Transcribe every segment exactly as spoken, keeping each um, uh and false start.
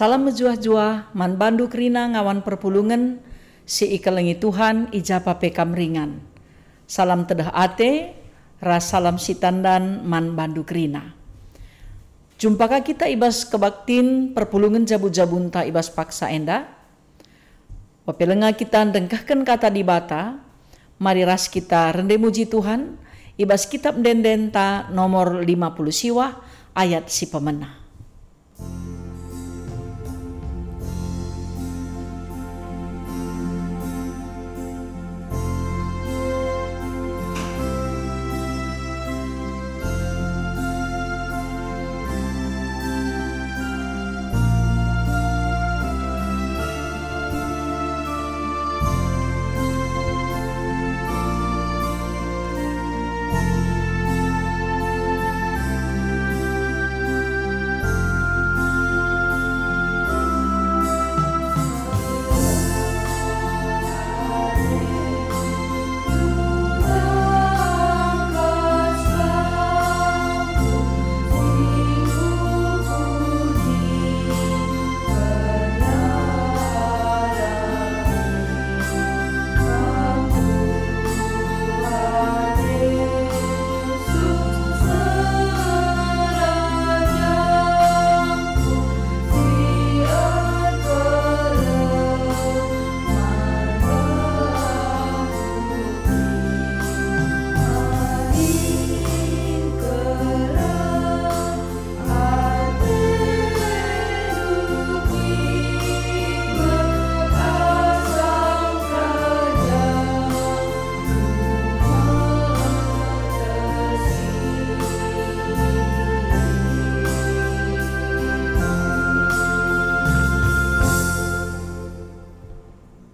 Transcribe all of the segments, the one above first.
Salam mejuah-juah man bandu kerina ngawan perpulungen si ikelengi Tuhan i japa pe kam ringan. Salam tedeh ate, ras salam sitandan man bandu kerina. Jumpa ka kita i bas kebaktin perpulungen jabu-jabunta i bas paksa enda. Pepelenga kita ndengkehken Kata Dibata, mari ras kita rende muji Tuhan i bas Kitab Ende-endenta nomor lima puluh siwah ayat si pemena.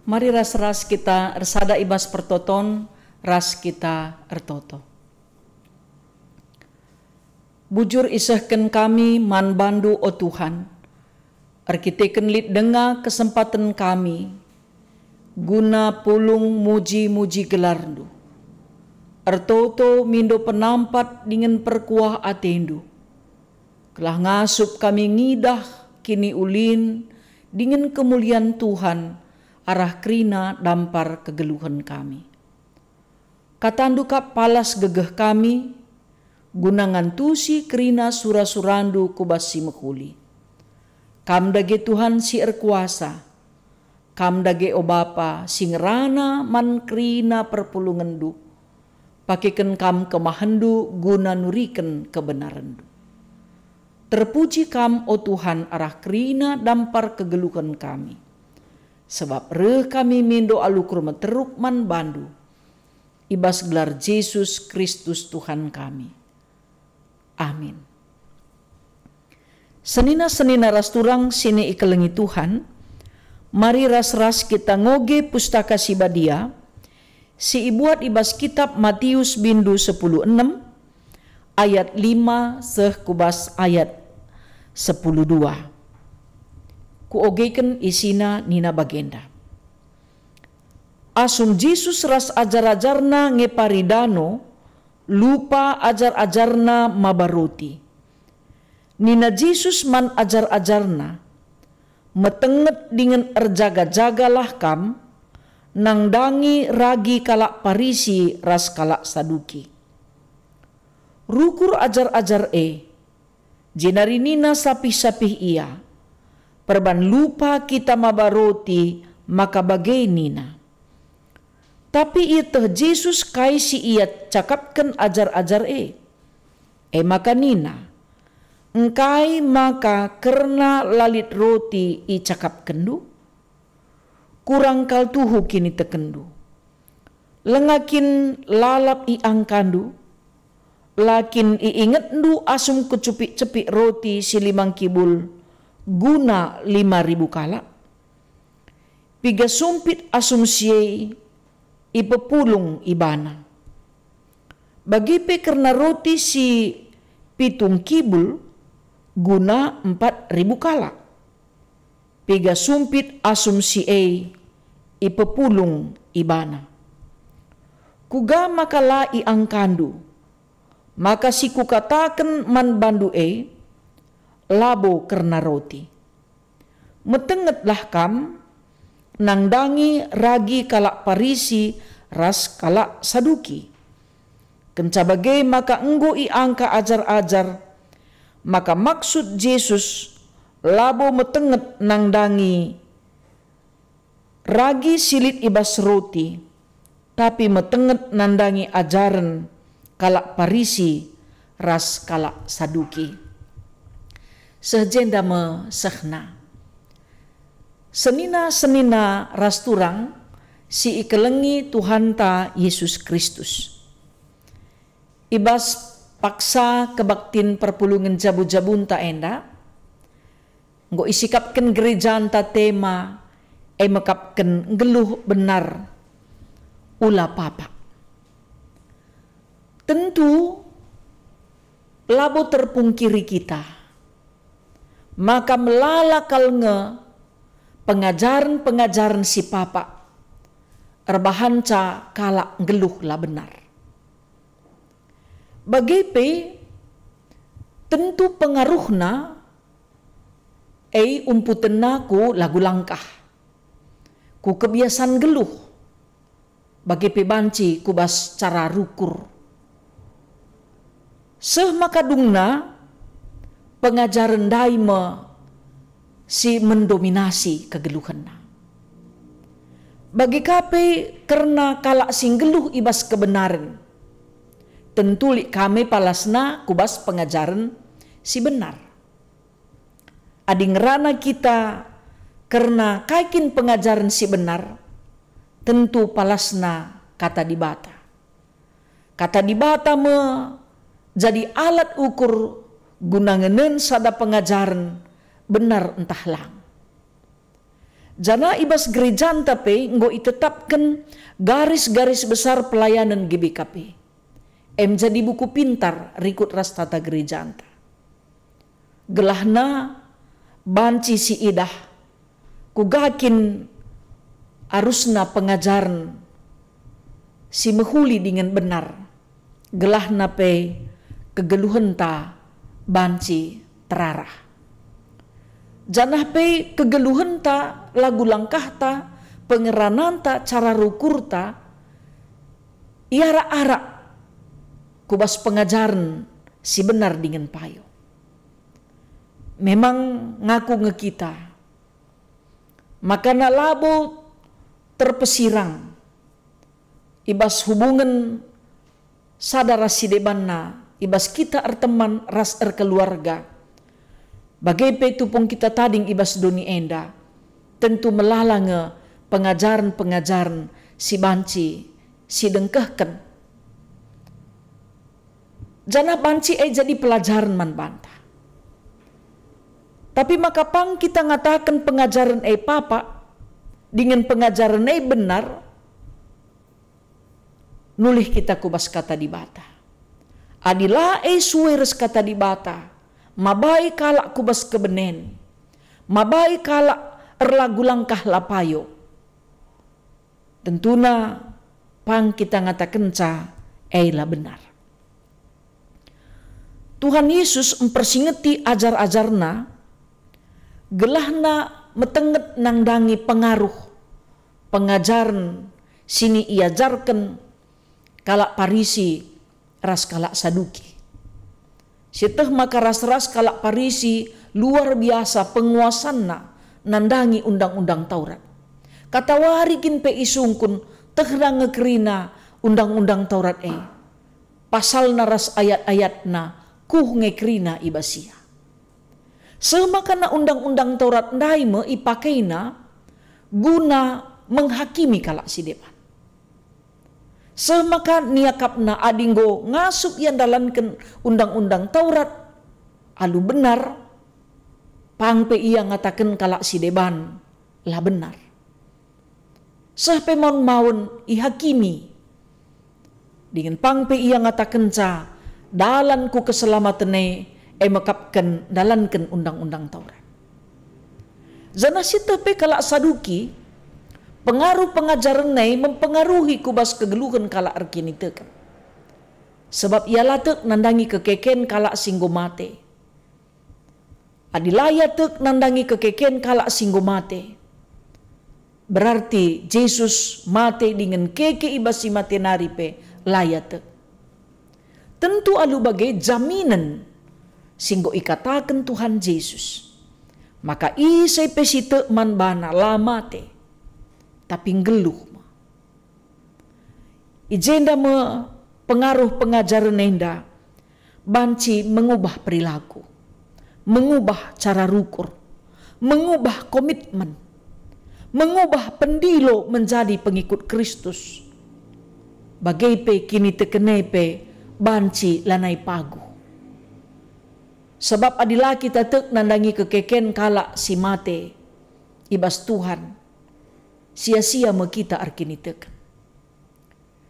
Mari ras-ras kita ersada i bas pertoton, ras kita ertoto. Bujur isehken kami man bandu, o Tuhan, erkiteken lit denga kesempaten kami guna pulung muji-muji gelarndu. Ertoto mindo penampat dingen perkuah atendu, gelah ngasup kami ngidah kiniulin dingen kemulian Tuhan arah kerina dampar kegeluhen kami. Katandu kap palas gegeh kami, guna ngantusi kerina sura-surandu ku bas si mehuli. Kam dage Tuhan si erkuasa, Kam dage, o Bapa, si ngerana man kerina perpulungenndu, pakeken Kam kemahenndu guna nuriken kebenarenndu. Terpuji Kam, o Tuhan, arah kerina dampar kegeluhen kami, sabap reh kami mindo alu kurmeteruk man bandu, i bas gelar Jesus Kristus Tuhan kami. Amin. Senina-senina ras turang si ikelengi Tuhan, mari ras-ras kita ngoge Pustaka Si Badia, si ibuat i bas kitap Matius bindu sepuluh enem, ayat lima seh ku bas ayat sepuluh dua. Kuogeken isina nina bagenda. Asum Jesus ras ajar-ajarNa ngepari dano, lupa ajar-ajarNa maba roti. Nina Jesus man ajar-ajarNa, "Metenget dingen erjaga-jagalah kam, nandangi ragi kalak Parisi ras kalak Saduki." Rukur ajar-ajar e, jenari nina sapih-sapih ia, "Perban lupa kita maba roti, maka bage nina." Tapi ieteh Jesus kai si ia cakapken ajar-ajar e. E maka nina, "Engkai maka kerna la lit roti icakapkenndu? Kurang kal tuhu kinitekenndu. Langa kin lalap iangkandu? La kin iingetndu asum kucepik-cepik roti si lima ngkibul guna lima ribu kalak? Piga sumpit asum si e ipepulung ibana? Bage pe kerna roti si pitu ngkibul guna empat ribu kalak. Piga sumpit asum si e ipepulung ibana? Kuga maka la iangkandu? Maka si kukataken man bandu e, labo kerna roti." Metengetlah kam nandangi ragi kalak Parisi ras kalak Saduki. Kenca bage maka enggo iangka ajar-ajar maka maksud Jesus labo metenget nandangi ragi si lit i bas roti, tapi metenget nandangi ajaren kalak Parisi ras kalak Saduki. Seh jenda me sehna. Senina-senina ras turang si ikelengi Tuhanta Yesus Kristus. I bas paksa kebaktin perpulungen jabu-jabunta enda, enggo isikapken gerejanta tema e mekapken nggeluh benar, ula papak. Tentu labo terpungkiri kita maka melala kal nge pengajaren-pengajaren si papak erbahanca kalak nggeluh la benar. Bage pe tentu pengaruhna e umputenna ku lagu langkah, ku kebiasan nggeluh, bage pe banci ku bas cara rukur. Seh maka dungna pengajaren ndai me si mendominasi kegeluhenna. Bage ka pe kerna kalak si nggeluh i bas kebenaren, tentu lit ka me palasna ku bas pengajaren si benar. Adi ngerana kita kerna kai kin pengajaren si benar, tentu palasna Kata Dibata. Kata Dibata me jadi alat ukur guna ngenen sada pengajaren benar ntah lang. Janah i bas gerejanta pe enggo itetapken garis-garis besar pelayanen G B K P. Em jadi buku pintar rikut ras tata gerejanta. Gelahna banci siidah kuga kin arusna pengajaren si mehuli dingen benar, gelahna pe kegeluhenta banci terarah. Janah pe kegeluhenta, lagu langkahta, pengerananta, cara rukurta, iarak-arak ku bas pengajaren si benar dingen payo. Memang ngaku nge kita, makana labo terpesirang i bas hubungen sada ras si debanna, i bas kita erteman ras erkeluarga. Bage pe tupung kita tading i bas doni enda, tentu melala nge pengajaren-pengajaren si banci sidengkehken. Janah banci e jadi pelajaren man banta. Tapi maka pang kita ngataken pengajaren e papak, dingen pengajaren e benar, nulih kita ku bas Kata Dibata. Adi la e sue ras Kata Dibata, mabai kalak ku bas kebenen, mabai kalak erlagu langkah la payo. Tentuna pang kita ngatakenca e la benar. Tuhan Yesus mpersingeti ajar-ajarNa gelahna metenget nandangi pengaruh pengajaren si iajarken kalak Parisi ras kalak Saduki. Sieteh maka ras-ras kalak Parisi luar biasa penguasanna nandangi Undang-undang Taurat. Katawari kin pe isungkun, tehna nge kerina Undang-undang Taurat e. Pasalna ras ayat-ayatna kuh nge kerina i bas ia. Seh maka na Undang-undang Taurat ndai me ipakeina guna menghakimi kalak si deban. Seh maka niakapna adi enggo ngasup ia ndalanken Undang-undang Taurat alu benar, pang pe ia ngataken kalak si deban la benar. Seh pe maun-maun ihakimi, dingen pang pe ia ngatakenca dalan ku keselamaten e, e mekapken ndalanken Undang-undang Taurat. Janah sieteh pe kalak Saduki, pengaruh pengajaren e mempengaruhi ku bas kegeluhen kalak erkiniteken. Sebab ia la tek nandangi kekeken kalak si enggo mate. Adi la ia tek nandangi kekeken kalak si enggo mate, berarti Jesus mate dingen keke i bas si mate nari pe la ia tek. Tentu alu bage jaminen si enggo ikataken Tuhan Jesus, maka ise pe si tek man baNa la mate, tapi nggeluh me. I jenda me pengaruh pengajaren enda banci mengubah perilaku, mengubah cara rukur, mengubah komitmen, mengubah pendilo menjadi pengikut Kristus. Bage pe kiniteken e pe banci lanai paguh. Sabap adi la kita tek nandangi kekeken kalak si mate i bas Tuhan, sia-sia me kita erkiniteken.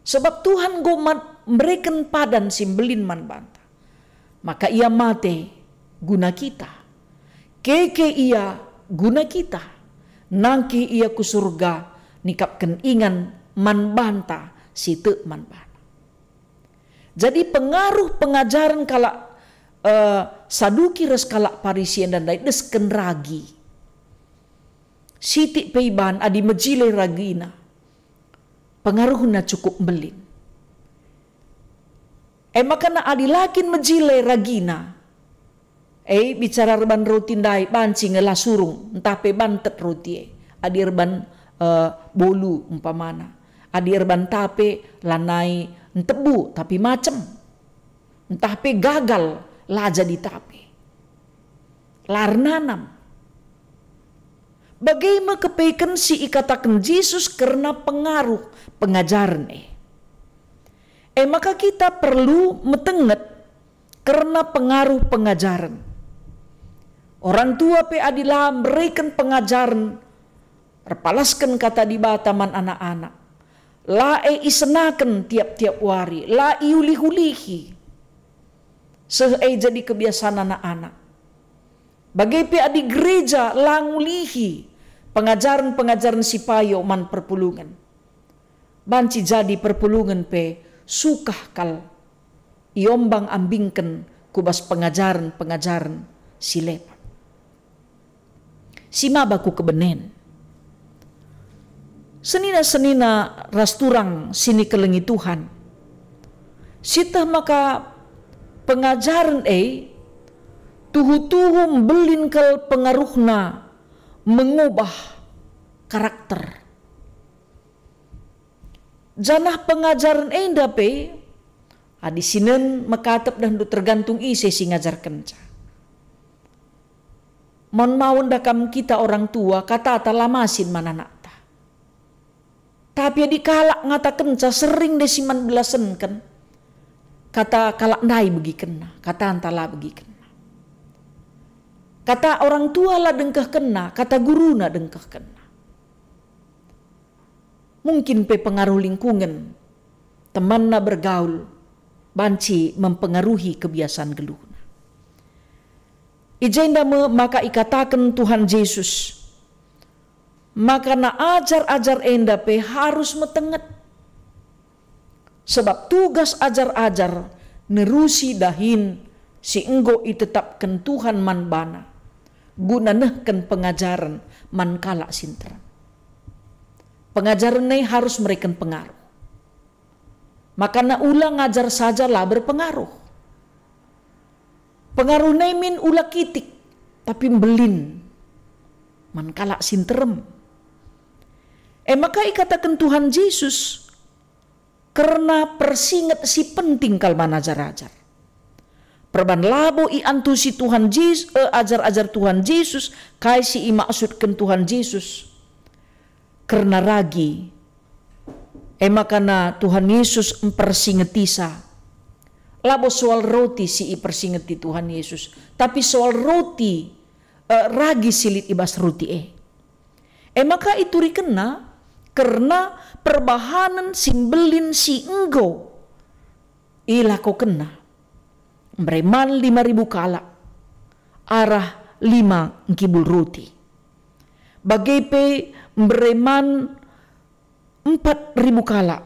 Sabap Tuhan enggo mat-, mereken padan si mbelin man banta. Maka Ia mate guna kita. Keke Ia guna kita. Nangkih Ia ku Surga nikapken ingan man banta si tek man baNa. Jadi pengaruh pengajaren kalak, eh, Saduki ras kalak Parisi enda ndai desken ragi. Sitik pe iban adi mejile ragina, pengaruhna cukup mbelin. E maka na adi la kin mejile ragina, e bicara erban roti ndai banci nge la surung, ntah pe bantet roti e. Adi erban, eh, bolu umpamana, adi erban tape lanai ntebu tapi macem, ntah pe gagal la jadi tape. La ernanam. Bage me kepeken si ikataken Jesus kerna pengaruh pengajaren e. E maka kita perlu metenget kerna pengaruh pengajaren. Orang tua pe adi la mereken pengajaren, erpalasken Kata Dibata man anak-anak, la e isenaken tiap-tiap wari, la iulih-ulihi, seh e jadi kebiasaan anak-anak. Bage pe adi gereja la ngulihi pengajaren-pengajaren si payo man perpulungen, banci jadi perpulungen pe sukah kal iombang-ambingken ku bas pengajaren-pengajaren si lepak. Si maba ku kebenen. Senina-senina ras turang si nikelengi Tuhan, sieteh maka pengajaren e tuhu-tuhu mbelin kal pengaruhna mengubah karakter. Janah pengajaren enda pe, adi sinen mekatep dahndu tergantung ise si ngajarkenca. Maun-maun da kam kita orang tua, katata la masin man anakta. Tapi adi kalak ngatakenca sering de si man belasenken, kata kalak ndai begikenna, katanta la begikenna. Kata orang tua la dengkehkenna, kata guruna dengkehkenna. Mungkin pe pengaruh lingkungen, temanna bergaul, banci mempengaruhi kebiasaan geluhna. I jenda me maka ikataken Tuhan Jesus, maka na ajar-ajar enda pe harus metenget. Sebab tugas ajar-ajar nerusi dahin si enggo itetapken Tuhan man bana, guna nehken pengajaren man kalak si nterem. Pengajaren e harus mereken pengaruh. Makana ula ngajar saja la berpengaruh. Pengaruh e min ula kitik, tapi mbelin man kalak si nterem. E maka ikataken Tuhan Jesus kerna persinget si penting kal man ajar-ajar. Perban labo iantusi Tuhan Jesus, eh, ajar-ajar Tuhan Jesus, kai si imaksudken Tuhan Jesus kerna ragi. E maka na Tuhan Yesus mpersingetisa. Labo soal roti si ipersingeti Tuhan Yesus, tapi soal roti, eh, ragi si lit i bas roti e. E maka iturikenna kerna perbahanen si mbelin si enggo ilakokenna. Mbere man lima ribu kalak arah lima ngkibul roti. Bage pe mbere man empat ribu kalak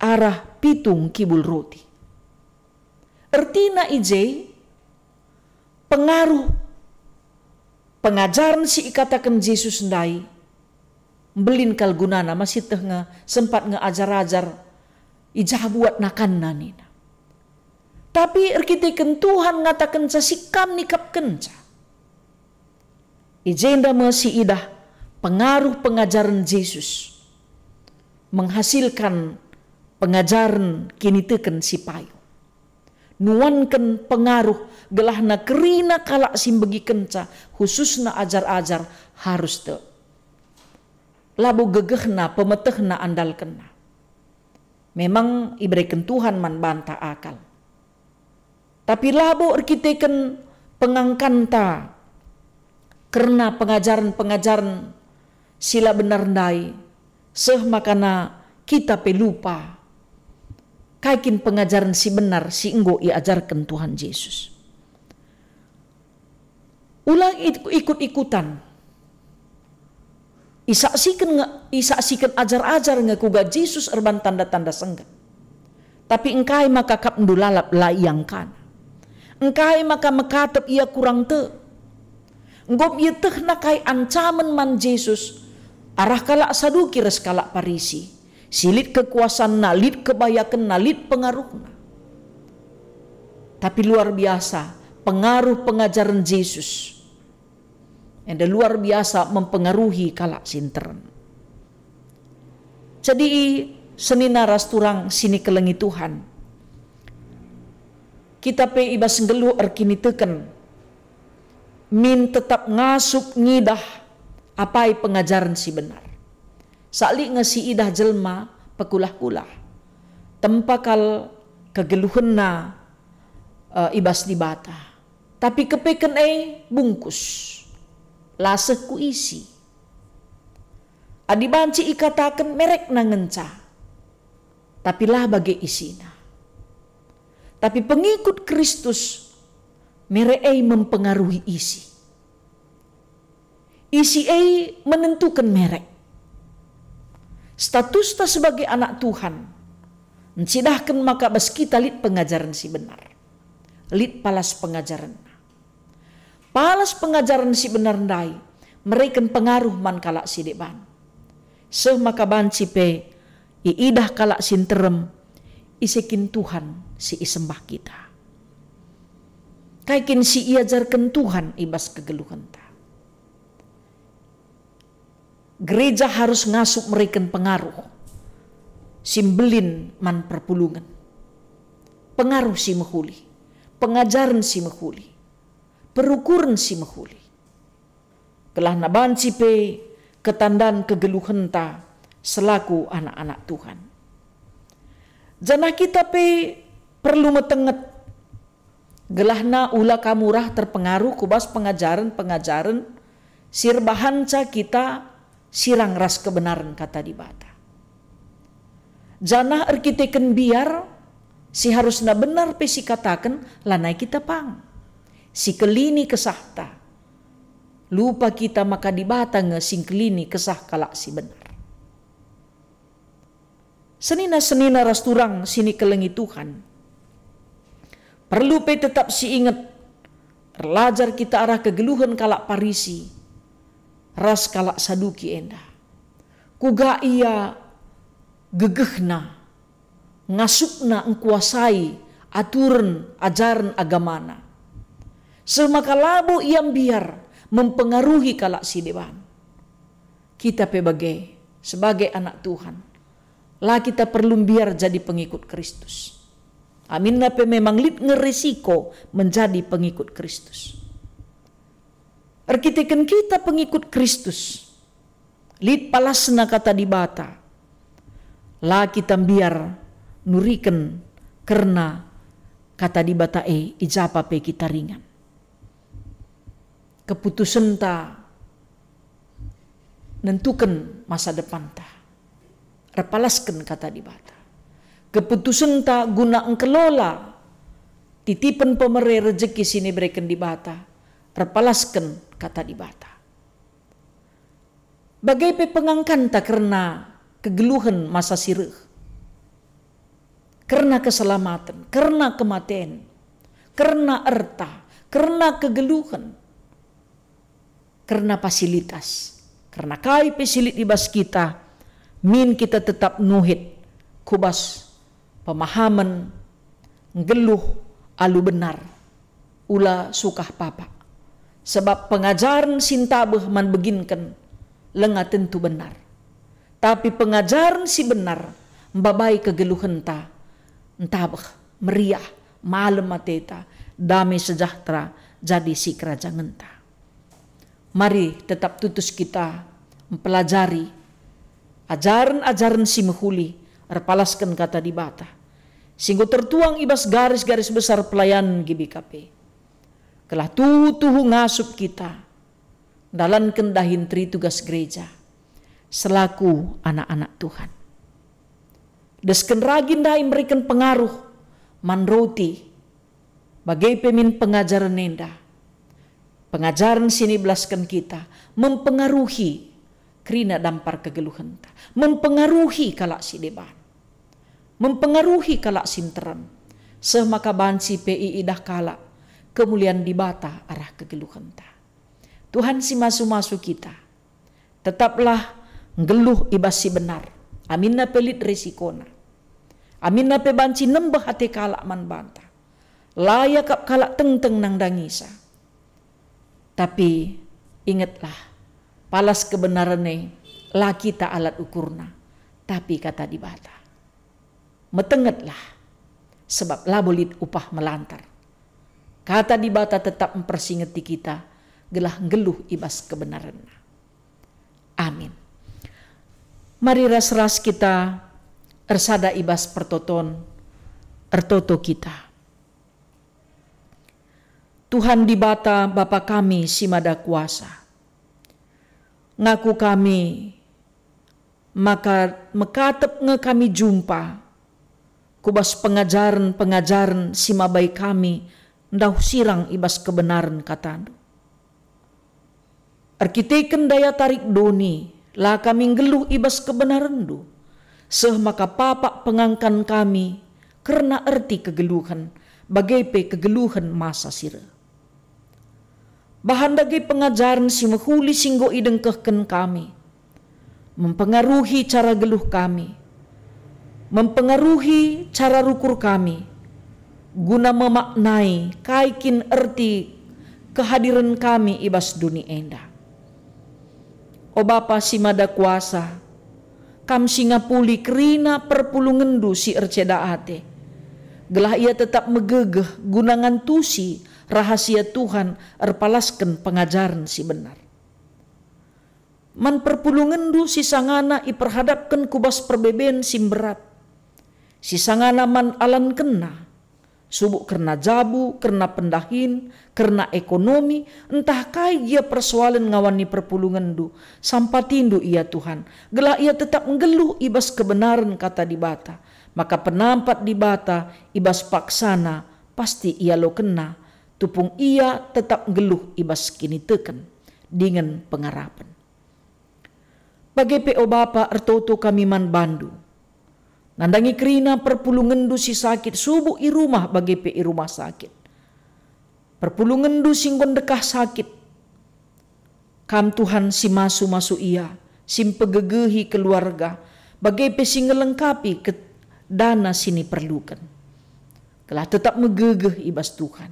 arah pitu ngkibul roti. Ertina i je pengaruh Pengajaren si ikataken Jesus ndai mbelin kal gunana, masih teh nge sempat nge ajar-ajar, "I ja buat nakanna?" nina. Tapi erkiteken Tuhan ngatakenca si kam nikapkenca. I jenda me si idah pengaruh pengajaren Jesus menghasilkan pengajaren kiniteken si payo. Nuanken pengaruh gelahna kerina kalak si mbegikenca, khususna ajar-ajar, harus tek. Labo gegehna, pemetehna andalkenna. Memang ibereken Tuhan man banta akal. Tapi labo erkiteken pengangkanta kerna pengajaren-pengajaren si la benar ndai, seh makana kita pe lupa kai kin pengajaren si benar si enggo iajarken Tuhan Jesus. Ula it-, ikut-ikutan. Isaksiken nge, isaksiken ajar-ajar nge kuga Jesus erban tanda-tanda sengget. Tapi engkai maka kapndu lalap la iangkana? Engkai maka mekatep ia kurang tek? Enggo ietehna kai ancamen man Jesus arah kalak Saduki ras kalak Parisi, si lit kekuasanna, lit kebayakenna, lit pengaruhna. Tapi luar biasa pengaruh pengajaren Jesus. Enda luar biasa mempengaruhi kalak si nterem. Jadi, senina ras turang si nikelengi Tuhan, kita pe i bas nggeluh erkiniteken min tetap ngasup ngidah apai pengajaren si benar. Sali nge si idah jelma pekulah-kulah, tempa kal kegeluhenna, eh, i bas Dibata. Tapi kepeken e bungkus, la seh ku isi. Adi banci ikataken merekna ngenca, tapi la bage isina. Tapi pengikut Kristus, merek e mempengaruhi isi. Isi e menentuken merek. Statusta sebagai anak Tuhan ncidahken maka bas kita lit pengajaren si benar, lit palas pengajarenna. Palas pengajaren si benar ndai mereken pengaruh man kalak si deban. Seh maka banci pe iidah kalak si nterem, ise kin Tuhan si isembah kita. Kai kin si iajarken Tuhan i bas kegeluhenta. Gereja harus ngasup mereken pengaruh si mbelin man perpulungen. Pengaruh si mehuli, pengajaren si mehuli, perukuren si mehuli. Gelahna banci pe ketandan kegeluhenta selaku anak-anak Tuhan. Janah kita pe perlu metenget, gelahna ula ka murah terpengaruh ku bas pengajaren-pengajaren si erbahanca kita sirang ras kebenaren Kata Dibata. Janah erkiteken mbiar, si harusna benar pe sikataken, lanai kita pang. Sikelini kesahta. Lupa kita maka Dibata nge si ngkelini kesah kalak si benar. Senina-senina ras turang si nikelengi Tuhan, perlu pe tetap siinget, erlajar kita arah kegeluhen kalak Parisi ras kalak Saduki enda. Kuga ia gegehna, ngasupna engkuasai aturen ajaren agamana, seh maka labo ia mbiar mempengaruhi kalak si deban. Kita pe bage, sebagai anak Tuhan, la kita perlu mbiar jadi pengikut Kristus. Aminna pe memang lit nge resiko menjadi pengikut Kristus. Erkiteken kita pengikut Kristus, lit palasna Kata Dibata, la kita mbiar nuriken kerna Kata Dibata e i japa pe kita ringan. Keputusenta nentuken masa depanta. Erpalasken Kata Dibata. Keputusenta guna engkelola titipen pemere rejeki si nibereken Dibata, erpalasken Kata Dibata. Bage pe pengangkanta kerna kegeluhen masa si reh, kerna keselamaten, kerna kematen, kerna erta, kerna kegeluhen. kerna fasilitas. Kerna kai pe si lit i bas kita, min kita tetap nuhit ku bas pemahamen nggeluh alu benar, ula sukah papa. Sebab pengajaren si ntabeh man beginken langa tentu benar. Tapi pengajaren si benar mbabai kegeluhenta, ntabeh, meriah, malem ateta, dame sejahtera jadi sikerajangenta. Mari tetap tutus kita mpelajari ajaren-ajaren si mehuli erpalasken Kata Dibata, si enggo tertuang i bas garis-garis besar pelayanen G B K P, gelah tuhu-tuhu ngasup kita ndalanken dahin teri tugas gereja selaku anak-anak Tuhan. Desken ragi ndai mereken pengaruh man roti, bage pe min pengajaren enda. Pengajaren si nibelasken kita mempengaruhi kerina dampar kegeluhenta, mempengaruhi kalak si deban, mempengaruhi kalak si nterem, seh maka banci pe iidah kalak kemulian Dibata arah kegeluhenta. Tuhan si masu-masu kita. Tetaplah nggeluh i bas si benar, aminna pe lit resikona. Aminna pe banci nembeh ate kalak man banta. La iakap kalak tengteng nandangisa. Tapi ingetlah, palas kebenaren e la kita alat ukurna, tapi Kata Dibata. Metengetlah, sebab labo lit upah melantar. Kata Dibata tetap mpersingeti kita, gelah nggeluh i bas kebenarenNa. Amin. Mari ras-ras kita ersada i bas pertoton, ertoto kita. Tuhan Dibata, Bapa kami si Mada Kuasa, ngaku kami maka mekatep nge kami jumpa ku bas pengajaren-pengajaren si mabai kami ndauh sirang i bas kebenaren KataNdu. Erkiteken daya tarik doni, la kami nggeluh i bas kebenarenNdu, seh maka papak pengangkan kami kerna erti kegeluhen, bage pe kegeluhen masa si reh. Bahan dage pengajaren si mehuli si enggo idengkehken kami, mempengaruhi cara geluh kami, mempengaruhi cara rukur kami, guna memaknai kai kin erti kehadiren kami i bas doni enda. O Bapa si Mada Kuasa, Kam si ngapuli kerina perpulungenNdu si erceda ate, gelah ia tetap megegeh guna ngantusi rahasia Tuhan erpalasken pengajaren si benar. Man perpulungenNdu si sangana iperhadapken ku bas perbeben si mberat, si sangana man alankenna, subuk kerna jabu, kerna pendahin, kerna ekonomi, ntah kai gia persoalen ngawan ni perpulungenNdu, sampatindu ia Tuhan, gelah ia tetap nggeluh i bas kebenaren Kata Dibata, maka penampat Dibata i bas paksana pasti ialokenna, tupung ia tetap nggeluh i bas kiniteken dingen pengarapen. Bage pe, o Bapa, ertoto kami man bandu. Nandangi kerina perpulungenNdu si sakit subuk i rumah bage pe i rumah sakit. PerpulungenNdu si enggo ndekah sakit. Kam Tuhan si masu-masu ia, si mpegegehi keluarga, bage pe si ngelengkapi ke-, dana si niperluken. Gelah tetap megegeh i bas Tuhan.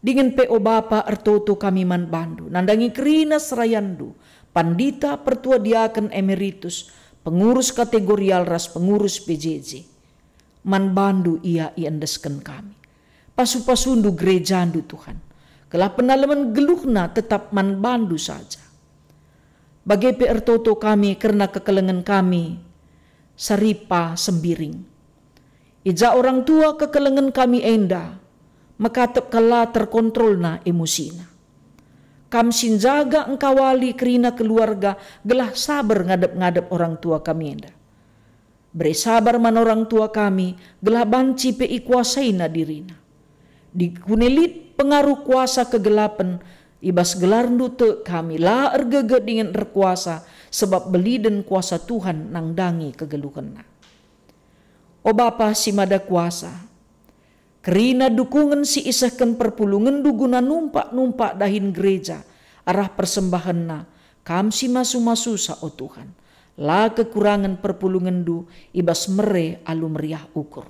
Dingen pe, o Bapa, ertoto kami man bandu, nandangi kerina serayanNdu, pandita, pertua diaken emeritus, pengurus kategorial ras pengurus P J J. Man bandu ia iendesken kami. Pasu-pasundu gerejaNdu, Tuhan, gelah penalemen geluhna tetap man bandu saja. Bage pe ertoto kami kerna kekelengen kami, Saripa Sembiring. I ja orang tua kekelengen kami enda, mekatep kal la terkontrolna emosina. Kam si njaga engkawali kerina keluarga gelah saber ngadep-ngadep orang tua kami enda. Bere sabar man orang tua kami, gelah banci pe ikuasaina dirina. Diguna lit pengaruh kuasa kegelapen, i bas gelarNdu tek kami la ergegeh dingen erkuasa, sebab beliden kuasa Tuhan nandangi kegeluhenna. O Bapa si Mada Kuasa, kerina dukungen si isehken perpulungenNdu guna numpak-numpak dahin gereja, arah persembahenna, Kam si masu-masusa, o Tuhan. La kekurangen perpulungenndu i bas mere alu meriah ukur.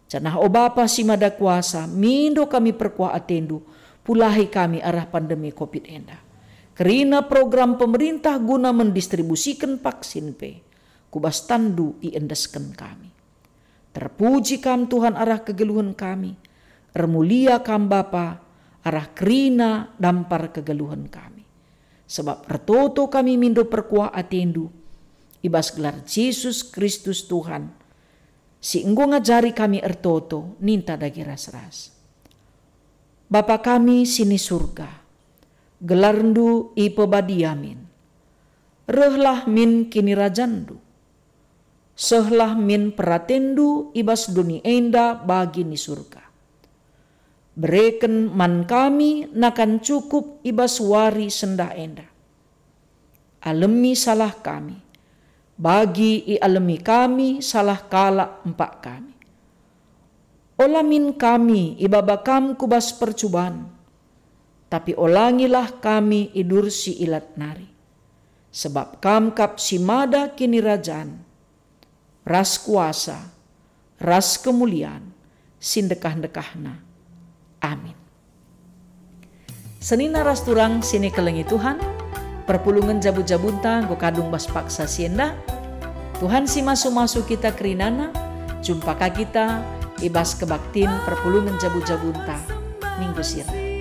Janah o Bapa si Mada Kuasa, mindo kami perkuah atendu, pulahi kami arah pandemi covid enda. Kerina program pemerintah guna mendistribusiken vaksin pe, ku bas tanNdu iendesken kami. Terpuji Kam, Tuhan, arah kegeluhen kami. Ermulia Kam, Bapa, arah kerina dampar kegeluhen kami. Sebab ertoto kami mindo perkuah atendu, i bas gelar Jesus Kristus Tuhan, si enggo ngajari kami ertoto, ninta dage ras-ras. Bapa kami si ni Surga, gelarNdu ipebadia min. Rehlah min kinirajanNdu. Sehlah min peratenNdu i bas doni enda bagi ni Surga. Bereken man kami nakan cukup i bas wari sendah enda. Alemi salah kami, bagi ialemi kami salah kalak empak kami. Ola min kami ibaba Kam ku bas percuban, tapi olangilah kami i bas si ilat nari. Sebab Kam kap si mada kinirajan, ras kuasa, ras kemulian, si ndekah-ndekahna. Amin. Senina ras turang si nikelengi Tuhan, perpulungen jabu-jabunta enggo kadung bas paksa si enda. Tuhan si masu-masu kita kerinana, jumpa ka kita i bas kebaktin perpulungen jabu-jabunta minggu si reh.